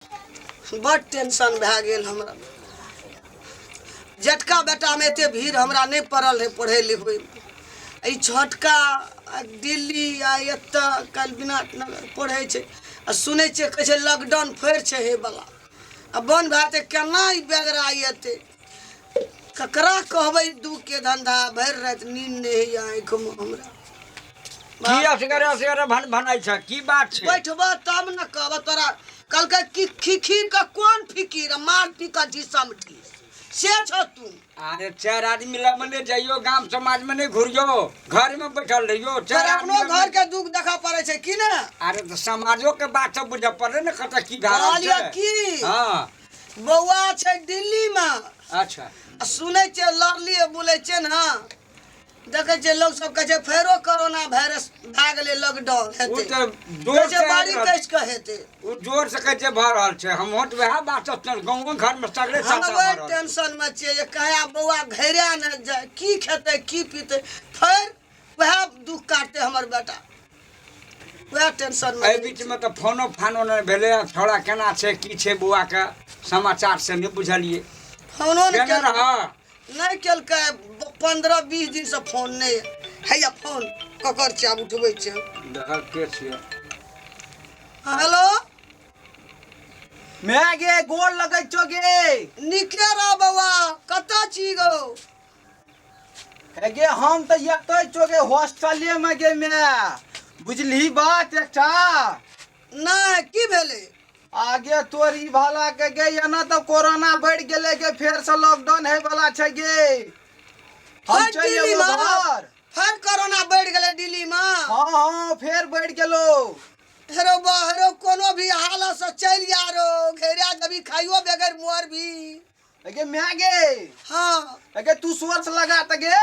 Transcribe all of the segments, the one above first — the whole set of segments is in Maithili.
बड टेंशन भए गेल हमरा। जेठका बेटामे एते भीड़ हमरा नहि पड़ल रहै पढ़ै लिखबैमे। ई छोटका दिल्ली आ एतऽ काल्हि विनाटनगर पढ़ै छै आ सुनै छियै कहै छै लॉकडाउन फेर छै होइवला आ बन्द भए जेतै केना ई बेगरा एतै? ककरा कहबै दुखके धन्धा? भरि राति नींद नहि होइए आँखिमे हमरा। की असगरे असगरे भन भनाइ छ, की बात छै? बैठबह तब ने कहबह तोरा। कहलकै कि खिखीर के कोन फिकीर, मार पी कऽ ढिसम ढिस से छ तू। अरे चारि आदमी लग में नहीं जाइयो, गाम समाज में नहीं घुरियो, घर में बैठल रहियो। तोरा चारि अपनो आदमी लग घर में- के दुख देखऽ पड़ै छै की ने? अरे तऽ समाजो के बात सब बुझऽ पड़े ने, कतऽ की भए रहल कहलियै छै। की हाँ। बौआ छै दिल्ली में। अच्छा। आ सुनै छियै लड़लियै बोलै छियै ने, देखै छियै लोग सब कहै छै फेरो कोरोना वायरस भए गेलै, लॉकडाउन ओ हेतै। तऽ जोर कहै छै से बड़ी आबि रहल- कसि कऽ हेतै। ओ जोर से कहै छै भऽ रहल छै। हमहूँ तऽ वएह बात सब छै, गाँवो घर में सगरे हम चर्चा भऽ ओहि रहल छै। टेंशन में छियै जे कहिया बौआ घरे ने जाय, की खेतै की पीतै, फेर वएह दुख काटतै हमर बेटा, वएह टेंशन में। एहि बीच में तऽ फोनो फानो नहि भेलै। आब छौड़ा केना छै, की छै बौआ के समाचार से नहि बुझलियै। फोनो नहि केने केलकै। रह नहि केलकै, 15-20 दिनसँ फोन नहि हैया। फोन ककर छै? आब उठबै छै। देखल के छियै। हेलो। मैं गे गोर लगै छौ गे। नीके रह बौआ, कतऽ छी गौ? हे गे, हम तऽ एतै छौ गे, हॉस्टले में गे। मैं बुझलही बात एकटा? नहि, की भेलै? आगे तोर ई भला के गे, एना तऽ कोरोना बढ़ि गेलै गे, फेर से लॉकडाउन होय वाला छै गे। हम फेर चलि दिल्ली एबो मे घर। फेर कोरोना बढ़ि गेलै दिल्ली मे? हाँ हाँ, फेर बढ़ि गेलो। हेरो बा हेरो, कोनो भी हालत से चलि जा रो, घेरा जबी खाइयो बगैर मोर भी। गे मैं गे। हाँ। गे तू सोर्स लगा त गे।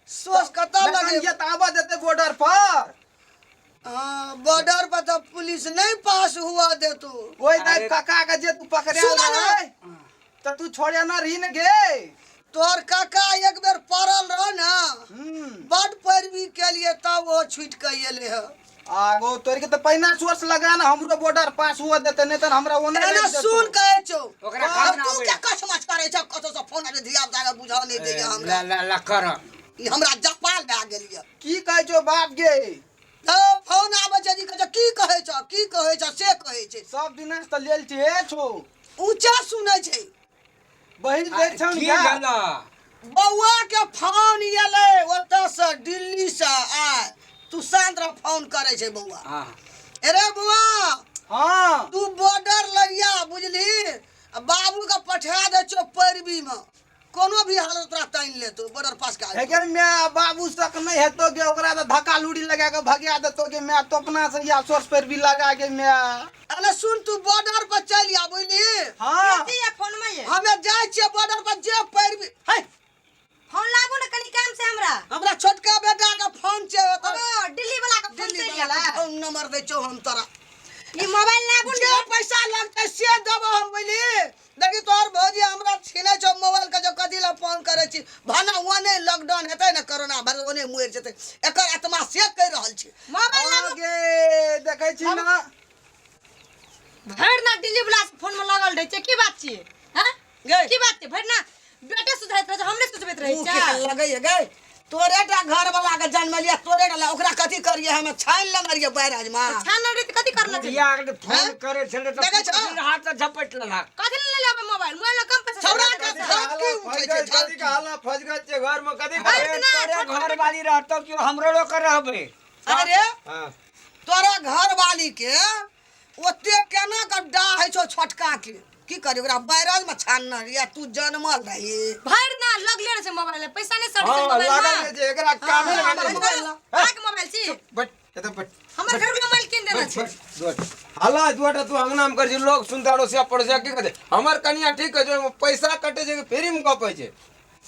सोर्स कतऽ लगे? ये तऽ आबऽ देतै बॉर्डर पर? हाँ, बॉर्डर पर तो पुलिस नहीं पास हुआ देतो। ओहि दाइ अरे- काका के जे तू पकड़े सुन ना। तऽ तू छोड़े ना रही ने गे। तोहर काका एक बेर पड़ल रह ना, बड पैरवी के लिए तब वो छूट के एले है। आगो तोर के तऽ पहिना सोर्स लगा ना, हमरो बॉर्डर पास हुआ देतै, नहीं तऽ हमरा ओने एना राखि देतौ। सुन कहै छौ। ओकरा अब खाना तू आबै। क्या कछमछ करै छौ? कतौ से फोन आबै, धिया पुता के बुझा नहि दैया हमरा। ला ला ला कर। ई हमरा जपाल भए गेल यऽ। की कहै छौ बाप गे? तऽ फोन आबै छै जी, कहै छै की कहै छौ, की कहै छौ से कहै छै। सब दिना से तऽ लेल छिहे छौ। ऊँचा सुनै छै। बहिन दै छौ की ने। भेला? बौआ के फोन एलै ओतऽ से दिल्ली से आय। तू शांत रह, फोन करै छै बौआ। हाँ। अरे बौआ। हाँ। तू बॉर्डर लगिया बुझली, आ बाबू के पठा दे छौ पैरवी में, कोनो भी हालत तोरा तानि लेतो बॉर्डर पास के। हे गे मैं, बाबू सक नहीं हेतो गे, ओकरा तऽ धक्का लूड़ी लगा के भगा देतो गे मैं। तो अपना से या सोर्स पर भी लगा गे मैं। अरे सुन, तू बॉर्डर पर चलि आ बुझली। हाँ। की ये फोन में ये? हमे जाइ छियै बॉर्डर पर जे पैरवी है। फोन लाबू ने, कनी काम से हमरा। हमरा छोटका बेटा के फोन छै ओतऽ। ओ दिल्ली वाला के फोन दिल्ली चलि वाला गेलै। के फोन नंबर दै छौ हम तोरा। ई मोबाइल लाबू जे ने। पैसा लगतै से देबो हम बुझली। देखी तोहर भौजी हमरा छीनै छौ मोबाइल के, जो कथी लए फोन करै छी? भने ओने लॉकडाउन हेतै ने, कोरोना वायरस, ओने मरि जेतै एकर आत्मा, से कहि रहल छी। मोबाइल लाबू। गे देखै छी ना। भरि ना दिल्ली वाला से फोन में लगल रहै छै, की बात छियै? हैं? गै। की बात छै? भरि ना बेटे सुधरैत रहै छै, हमरे सुधरैत रहै मुँह छै। केहन लगैए गै? तोरे टा घर वाला के जन्मलियै, तोरे टा ओकरा कथी करियै? हम छानि लेने रहियै बैराज में। छान रही तऽ कथी करना छै? बुढ़िया के फोन हैं? करे छलै तऽ देखै छौ? हाथ से झपटि लेलक। कथी ले लेबै मोबाइल? मोबाइल में कम पैसा छौड़ा छै। के झपकी उठै छै, कथी के हल्ला फस गेल छै घर में, कथी? अरे अरे ना, तोरे छोट- घर वाली रहतौ कि हमरो लोग रहबै? अरे हाँ। तोरा घर वाली के ओते केना के डाह होइ छौ छोटका के? की करी ओकरा बैराज में छानने रहियै, तू जनमल रही। भरि ना लगले रहै छै मोबाइल में, पैसा नहि सड़ै छै हाँ, मोबाइल लागल में। रहै छै एकरा कामे हाँ, नहि हमर भेटै छै। मोबाइल ला। अहाँके मोबाइल छी? बट एतऽ बट। हमर घर के मोबाइल कीन देने छै। हल्ला दुआटा तू अंगना में कर छी, लोग सुनता, अड़ोसिया पड़ोसिया की कहते? हमर कनिया ठीक है, जो पैसा कटे छै फ्री में गप छै।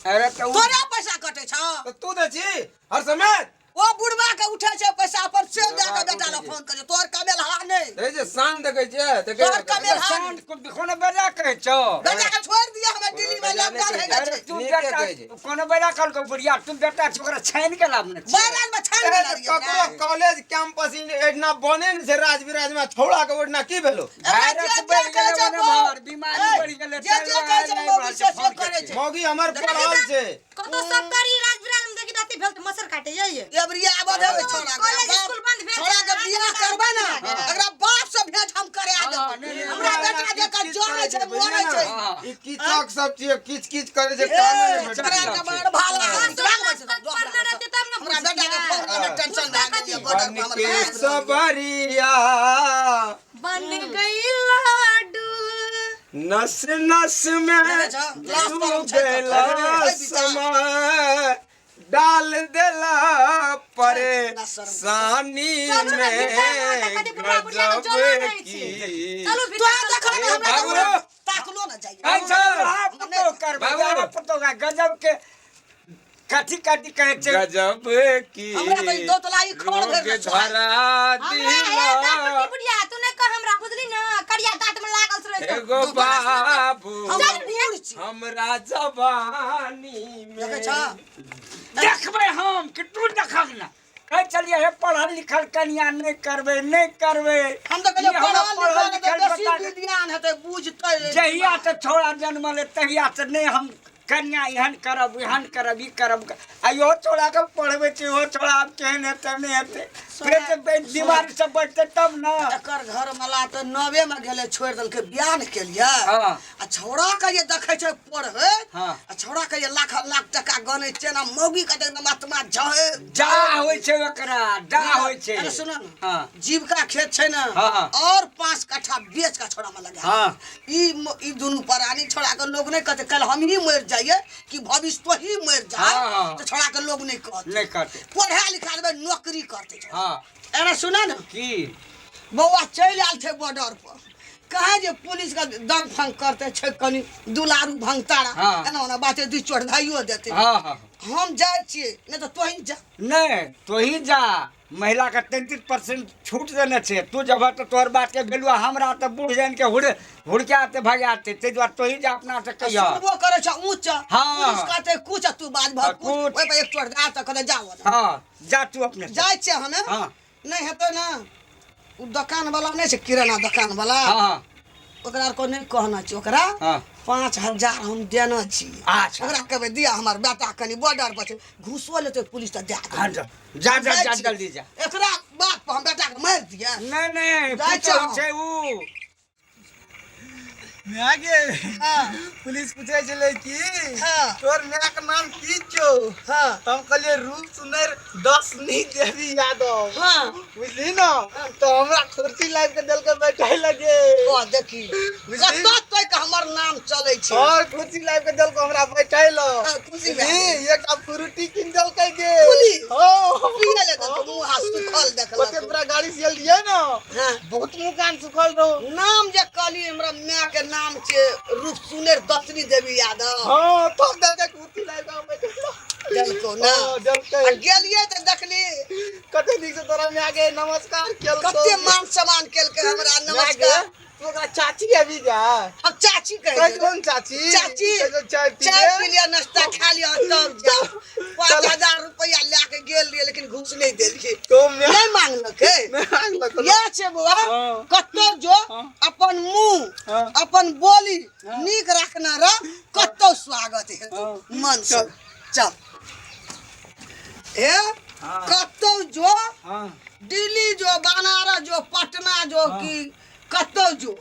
अरे तऽ उ- तोरे पैसा कटे छौ? तऽ तू दै छी हर समय। ओ बुढ़वा के उठे छै पैसा पर से दे के बुढ़वा के बेटा उठै लग छै। फोन करियो, तोहर कमेल हा नहि। देखै छै, शान देखै छै, देखै। तोहर कमेल हा शान कोनो बेजा कहै छौ? बेटा के छोड़ दिया, हमें दिल्ली में बेजा नहि लॉकडाउन कहै है छै। छै। अरे तू नीके बेटा कहै छै। कोनो बेजा कहलकौ बुढ़िया? तू बेटा छौ, ओकरा छानि के लाब ने छै। बैराज में छान। ज्ञान ए, मिला रही ककरो कॉलेज कैंपस एहिना बने ने छै राजविराज में छौड़ा के ओहिना की भेलो वायरस बढ़ि गेलै ओने भर, बीमारी बढ़ि गेलै, जे जे ताहि कहै छै दुआरे मौगी से से फोन करै छै मौगी हमर पढ़ल छै। कतौ सरकारी राजविराज में देखी राति भेल तऽ मच्छर काटे ये एबरिया आबऽ देबै छौड़ा के। कॉलेज स्कूल बंद भेल छौड़ा के बियाह करबै ने, एकरा बाप से भेंट हम करे आ हाँ, देबै। नहीं, नहीं, हमरा हमरा बेटा जेकर किच जरै छै करै छै, मरै छै। हाँ। ई किचक सब छियै, किच किच करै छै, कान नहि भेटै छौड़ा छै। के बड़ भाला पढ़ने रहतै तब ने हमरा बेटा के फोन में टेंशन भए गेल बॉर्डर पर बन हमर के भाई। सबरिया बन गई लाडू नस नस में देखै छौ? लाश तू पर छै गेला तऽ। समय डाल देला परे सानी चलू ने में भीतर में, कदी बुढ़ा बुढ़िया के गजब जलो नहि की छै। चलू तोरा भीतर देखल चलू। ने हमरा बाबू। तऽ ताकलो ने जाइए। अच्छा। अच्छा पुतोह करबै, बाबू। आब पुतोह का गजब के कथी कथी कहै छै। गजब की हमरा तऽ ई दोतला ई खबर रोग भेल छै। धरा हमरा हे दाँत दिला पट्टी बुढ़िया तू नहि कह हमरा बुझली ना करिया दाँत में लागल रहै छौ। एगो बाबू हम बूढ़ छी। हमरा जवानी देखै में छौ? देखबै हम कि तू देखक ना। कहै छलियै हे पढ़ल लिखल कनिया नहि करबै नहि करबै। हम तऽ कहलियै ई हमरा पढ़ल लिखल हेतै, बेसी बता के- विज्ञान हेतै, बुझतै। जहिया से छौड़ा जन्मल तहिया से नहि हम कन्या एहन करब एहन करब ई करब आ इहो छौड़ा के पढ़बै छै, इहो छौड़ा आब केहन हेतै नहि हेतै, फेर से बीमारी सब बढ़तै तब ने। एकर घर वाला तऽ नवे में गेलै, छोड़ि देलकै, बियाह नहि केलियै। हाँ। आ छौड़ा के जे देखै छै पढ़ै, हाँ। आ छौड़ा के जे लाख लाख टका गनै छै ना, मौगी के एकदम आत्मा झहे जा होइ छै ओकरा, जा होइ छै। अरे सुनो ने, हाँ। जीविका खेत छै ने, हाँ। और 5 कट्ठा बेच के छौड़ा में लगा। हाँ। ई दुनू प्राणी छौड़ा के लोग नहीं कहते, कल हम ही मर जाइए कि भविष्य तो ही मर जाए, हाँ। तो छौड़ा के लोग नहीं कहते। नहि कहते। पढ़ा लिखा देबै, नौकरी करते छौड़ा। हाँ। अरे सुना ने की बौआ चलि आयल छै बॉर्डर पर, कहे जे पुलिस के दंग फंग करते छै, कनी दुलारू भंगतारा हाँ। एना ओना बाते दू चोट धाइयो देते। हाँ हाँ। हम जाइ छियै, नहि तऽ तोही जा। नहि तोही जा, महिला के 33% छूट देने छै, तू जब तऽ तोहर बात के भेलू, हमरा तऽ बूढ़ जन के हुड़ हुड़का भागा आते, ताहि दुआरे तोही जा अपना से कहिया। सुनबो करै छै ऊँच। हाँ। पुलिस कहते कुछ आ तू बाज भर हाँ, कुछ। कुछ। ओहि पर एक चोट दा तऽ कहते जाओ। हाँ जा तू अपने से। जाइ छियै हमे। हाँ। नहि हेतै ने, ओ दोकान वाला नहि छै किराना दोकान वाला, हाँ। ओकरा आर को नहि कहना छै, ओकरा हाँ। 5000 हम देना छी। अच्छा। ओकरा कहबै दिया हमर बेटा कनी बॉर्डर पर छै, घूसो लेतै पुलिस तऽ दए देतै। हाँ, जा जा जा जाइ जा छी। जल्दी जा। एकरा बाप पर हम बेटा के मारि दिया। नहि नहि जाइ पुतोह छौ। छै उ। माय गे, हाँ। पुलिस पूछे छलै कि हाँ। तोर माय के नाम की छौ? हाँ। हम कहलियै रूप सुनर दसनी देवी यादव। हाँ। बुझली ना, तो हमरा कुर्सी लाबि के देलकै बैठै लगे। ओ देखी बुझली? कतऽ तक हमर नाम चलै छै। और कुर्सी लाबि के देलकै हमरा बैठै ल। हाँ, कुर्सी बुझली? एकटा फ्रूटी कीन देलकै गे। पुली? हाँ। पियै लए देलकै, मुँह हाथ सुखल देखलक। ओते तोरा गाड़ी से आयल रहियै ना, हाँ। बहुत मुँह कान सुखल रहो। नाम जे कहली हमरा माय के नाम छै रूप सुनेर दसनी देवी यादव। हाँ, तब देलकै कुर्सी लाबि के हम बैठै ल। देलकौ ना? हाँ, देलकै। आ गेलियै तऽ देखली कते नीक से तोरा माय के नमस्कार केलकौ। कते मान सम्मान केलकै हमरा। माय गे, नमस्कार। तू ओकरा चाची अभी जा। हम चाची कहै कहै छलियै। छलहुँ चाची। चाची, कहै छलहुँ चाय पी चाय ले। पी लिअ, नाश्ता खा लिअ तब जाउ। 5000 रुपैआ लए के गेल रहियै, लेकिन घूस नहि देलकै। तो माय नहि मांगलकै। नहि मांगलकै। इएह छै बौआ, हाँ। कतौ जो अपन मुँह हाँ। अपन बोली नीक रखने रह, कतौ स्वागत हेतौ हाँ। मन से। चल ए कतौ जो, हाँ। दिल्ली जो, बनारस जो, पटना जो, कि कतौ जो,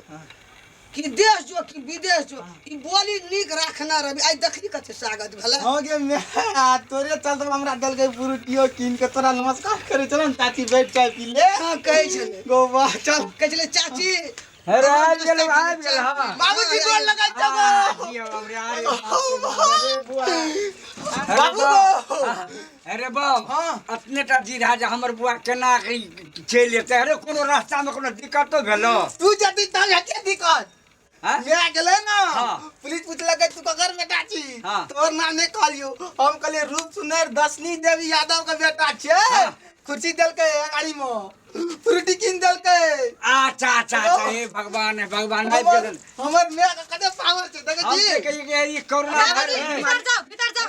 कि देश जो कि विदेश जो, ई बोली नीक रखना रवि। आइ देखली कते स्वागत भेलै। हाँ गे माय, तोरे चलते हमरा देलकै फ्रूटियो कीन के। तोरा नमस्कार करै छलहुँ ने, चाची बैठ चाय पी ले। हाँ, कहै छलै। गोवा चल। कहै छलै चाची। अरे आबि गेल, आबि गेल, हाँ। बाबूजी गोर लगै छौ गो। जियो बाबू रे, अरे अरे बुआ। अरे बाबू बाप। गो। अरे बाप, हाँ। अपने टा जी रहा जे हमर बुआ केना के चलि एतै। अरे कोनो रास्ता में कोनो दिक्कतो भेलो? तू जदी तब हेतै दिक्कत। हाँ? माय गेलै ना, हाँ। पुलिस पूछलकै तू ककर बेटा छी? हाँ। तोहर नाम नहि कहलियौ, हम कहलियै रूप सुनर दसनी देवी यादव के बेटा छियै। हाँ। कुर्सी देलकै गाड़ी में, फ्रूटी कीन देलकै। अच्छा अच्छा अच्छा, हे भगवान, हे भगवान, आबि हमर गेलन। हमर माय के कते पावर छै देखै हम छी। तऽ कहियै कि ई कोरोना बाबूजी, भाइरस भीतर जाओ, भीतर जाओ।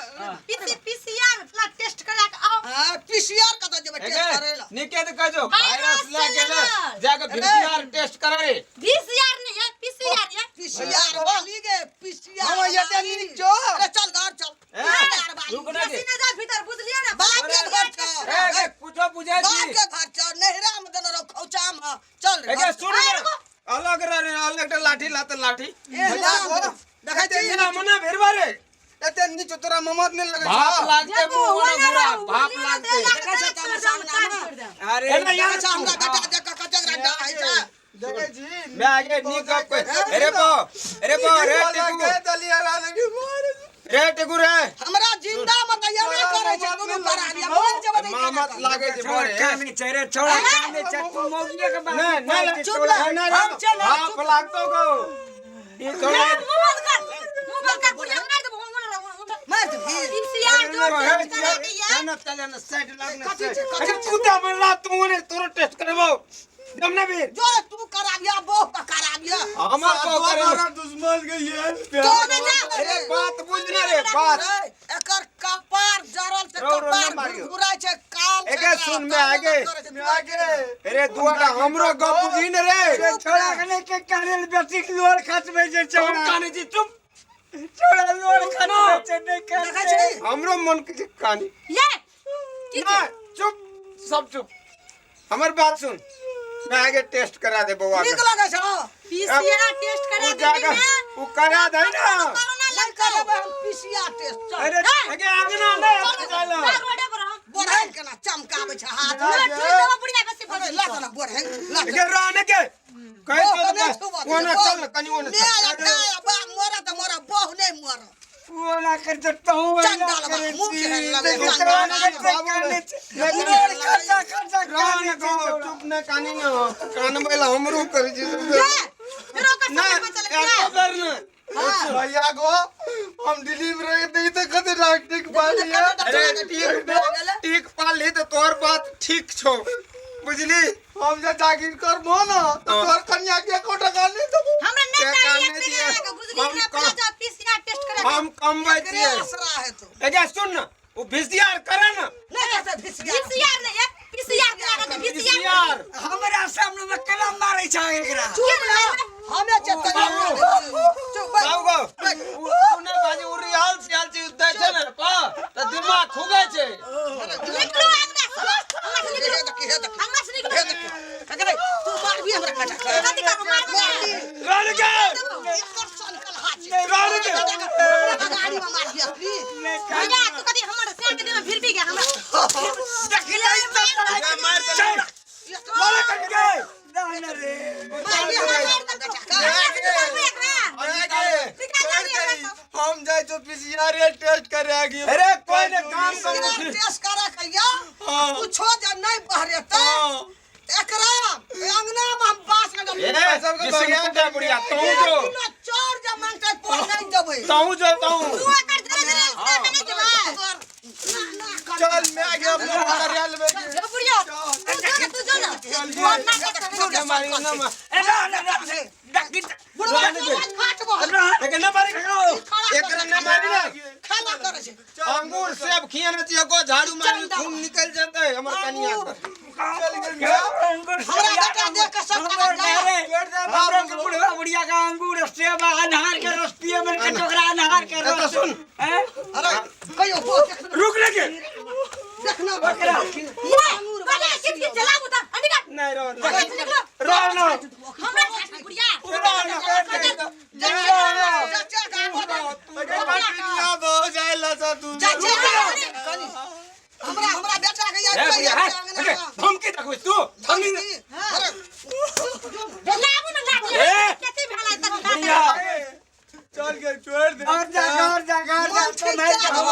पीसीआर वाला टेस्ट करा के आओ। हां, पीसीआर कतऽ जेबै टेस्ट करै ला? निके त कह जो वायरस वायरस से लग गेल, लगल। जाके पीसीआर टेस्ट करा रे। बीसीआर नहीं है, पीसीआर है। पीसीआर वाली गे, पीसीआर हम एते नीक छौ। अरे चल घर चल। ए, पीसीआर वाली। रुक ना बेसी गे। न जा भीतर, बुझलियै ना? बाप के घर चल। ए गे, कुछो बुझै बाप छी। के घर चल, नैहरा में देने रहो खौचा में। चल रे ए गे घर। सुन ए, रे, रुको। अलग रे रे, अलग टा लाठी लात लाठी। ए, राम, देखै छी? ना मना भेरवा रे। एते नीच तोरा ममत नहि लगै भाप छौ। लागते देखू, मुंह ओने ओने घुरा, रहू, भाप बुझलियै ना? लागते। देह देखै छै लागत, हमरा छोड़ि देब, सामने काज मे? छोड़ि देब। अरे ए ना देखै यार छै हमरा बेटा देख कऽ कतेक रड्डा होइ छै? देखै छी। मैं आगे नीक गप कह। अरे बो, अरे बो, रे टिकू, रे टिकू रे। हमरा जिंदा में तऽ एना करै छै दुनू परानी, मर जेबै तऽ ई केना मामत करबै? लागे छै छोड़ा बड़े। काने छै रे, छोड़ा काने छै, तू मौगिए के बात नहीं नहीं पढ़ै छी, चुप छोड़ा। रह। नहीं हम चल, भाप लागतो गो। ई थोड़ा मुँह बंद कर, मुँह बंद कर, बुढ़िया मार देबो, ओने रहू, ओने। मार देबही। पीसीआर जो टेस्ट करा के ये। ना चले ना साइड लगना। कथी छै, कथी अरे छै? तू तो मरला, तू ने तोरो टेस्ट करबो दम ना भी। जो तू कराबिया, बहु के कराबिया। हमार को करे। दुश्मन के ये तो ने जा। अरे बात बुझ ना रे बात। रे, एकर कपार जरल छै, रौ, रौ, कपार ना मारियो। घुरघुराइ छै, काल छै। एके सुन में आगे। आगे। अरे दुआरा हमरो गप बुझी न रे। छोड़ा के नहि के काने ले बेसी लोर खसबै छै तुम छोड़ा। काने जी चुप। छोड़ा लोर खसबै छै, नहि देखै करतै। छी? हमरो मन के छै कानी। ये की ना छै? चुप, सब चुप, हमर बात सुन। मैं आगे टेस्ट करा दे बउआ के। नीक लगै छौ? पीसीआर टेस्ट करा उ देबी जाके ने? उ करा दे ना। कोरोना नहि लगतौ। करेबै हम पीसीआर टेस्ट, चल। अरे आगे आगे ना नहीं चल, चलो। जा रोडे पर हम। बोढ़ैन केना चमकाबै छै हाथ। ना ठुकि देबो बुढ़िया बेसी अरे बजै लऽ छौ। ना बोढ़ैन, लऽ के रहने के कहि बहु तो के नहि छुबऽ ओना देबै, चल कनी ओना ने आ खाय, बा मरत तऽ मरत, बहु नहि मरत। ओना कर तऽ तहूँ ओना चंडाल बा, करै मुँह छी। केहन लगै, देखी चंडाल तोरा बा। कते काने छै। बाबू, लोर खसा खसा काने रहने छै गो छोड़ा। चुप ने कानी ना कानबै ला हमरो करै छी। ये, फिर ओकर ना संग में चलै एको छै। बेर ना। भैया गो, हम दिल्ली में रहे थे तो कते डॉक्टर पाली है। अरे ठीक ठीक पाली तो तोहर बात ठीक छौ, बुझली? हम जे जागीर करबो ना तो तोहर कन्या के एको टका नहीं देबो। हमरा नहि क्या चाहिए काम एकरे नहीं दिया? अहाँके, बुझलियै हम ने? कम- पहिले जाउ पीसीआर टेस्ट करा हम कमबै एकरे छियै। आसरा हेतौ। एगे सुन ना, ओ भिसियार करे ना। नहि करतै पीसीआर। पीसीआर नहि है, पीसीआर करा के पीसीआर। भिसियार। हमरा सामने में केना मारै छै एकरा? चुप रह, हमे चेतै। चुप बैठ। बाबू गो, उ उ नहि बाजी, उ रियाल सियाल चीज दै छै ने पा तऽ दिमाग खुगै छै। निकलू अंगना से, अंगना से हे निकलू। देखी, हे देखी, अंगना से निकलू। हे देखी। ककरे तू मारबी हमरा बेटा के? कथी करबो, मारबो ने? रहने के एकर सनकल हाथ छै। रहने के। हमरा गाड़ी में मारबी अपनी। भैया, तू कथी हमर सिया के देह में भिरबी गे हमरा? देखी नहीं तो जा मार दे। लड़े कट गए ना ना रे। मारबी हमरा बेटा के? अंगना से निकालबो एकरा। आगे निकाल छोड़ जाबी दे, हम जाय तो पीसीआर टेस्ट करे आगे। अरे कोई ने काम कम पीसीआर टेस्ट करा के या हाँ। कुछो जे नहि बहरेतै, हाँ। एकरा अंगना में हम बांस के ए किसी कुटा बुढ़िया तू जो किलो चाउर जे मांगतै तो नहि देबै। तू जो तू तू एकर धीरे धीरे सिया के नहि जेबै। ना, ना कर। चल मैं आगे अपना करे लेबे। जो बुढ़िया, तू जो ना, तू जो ना। ना कर, ना मारी ना मार। ए ना ना ना देखी बुढ़वा के आवाज फाटबो। एके ना मारी, एकरा ना मारी ना। खाना करै छै। अंगूर सेब खियाने छी एको झाड़ू मारी खून निकल जेतै हमर कनिया के। चल गेल मैं। अंगूर हमरा बेटा देख के सब हमरा टका रे हमरा के बुढ़वा बुढ़िया का अंगूर सेब आ अनहार के रस पिए में के टोकरा अनहार के ए तो रस सुन। हैं? अरे कहियो बो रुक रे के देखना। ओकरा। ये, कथी किच किच चलाबू तऽ, आ निकल। नहीं रहो अंगना से निकलो। रहो ना। हमरा झाँटबी बुढ़िया। चाचा के आगो दे। कन्या बहु जाय ला सा तू। चाचा कनी हमरा हमरा बेटा के याद ए बुढ़िया कहियो हट, एके धमकी देखबै तू धमकी। अरे लाबू ना लाठी। ए! कथी भेलै तऽ बुढ़िया चल गए छोड़ दे। और जा घर जा घर जा मन तो ठीक मैं जा जाऊं।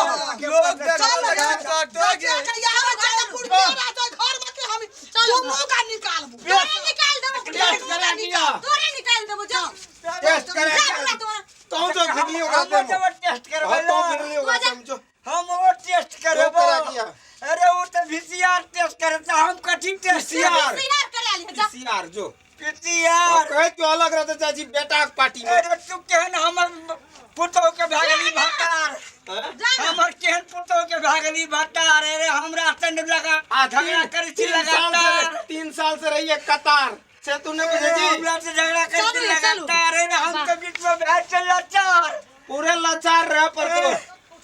लोग देख चल लगा चाचा के के याद चाचा कुर्सी रहतै घर में के हम दुनू का निकालबू। तोरे निकाल देबो। टेस्ट करा दिया। तोरे निकाल देबो, जो। टेस्ट करा जा बुढ़िया तोरा। तू जो फिरली हम होगा जब टेस्ट करबै तो फिरली होगा समझो। हम वो टेस्ट करबो। करा दिया। अरे वो तो वीसीआर टेस्ट करता, हम कथी टेस्ट? पीसीआर। पीसीआर करा लिहे, जा। पीसीआर जो पीसीआर। कहे क्यों अलग रहता चाची बेटा के पार्टी में। अरे तू केहन हमर पुतोह के भए गेली भकार। हैं? जा ना। हमर केहन पुतोह के भए गेली भट्टा रे रे हमरा से नहि लगा आ झगड़ा करै छी तीन साल से लगातार 3 साल से रहिए कतार से तू नहीं बुझे छी। हमरा से झगड़ा करै छी चलू ये, चलू। लगातार रे हम के बीच में भए छै लाचार। पूरे लाचार रहे पर तो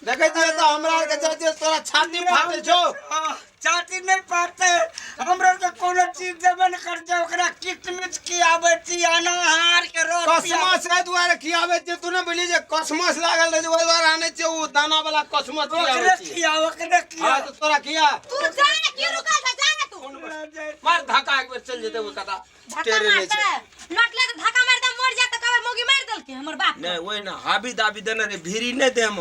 देखे छियै तऽ हमरा आरके जाइ छियै तोरा छाती फाटे छौ। हाँ, छाती नहि फाटतै। हमरा के कोनो चीज देबे नहि करै छै। ओकरा किशमिश खियाबै छी, अनार के रस। कसमस एहि दुआरे खियाबै छियै, तू नहि बुझली जे कसमस लागल रहै छै, ओहि दुआरे आनै छियै ओ दाना वाला कसमस ओकरे खियाबै छियै। खिया, ओकरे खिया। हँ, तऽ तोरा खिया। तू जा ने, की रुकल छ? जा ने तू। मार धक्का, एक बेर चलि जेतै ओ कता। धक्का टेरे नहि छै। मारतै लटले तऽ धक्का मारि दे, मर जा तऽ कहबै मौगी मारि देलकै हमर बाप। नहि, ओहि ने हाबी दाबी देने रे, भीरी नहि देम।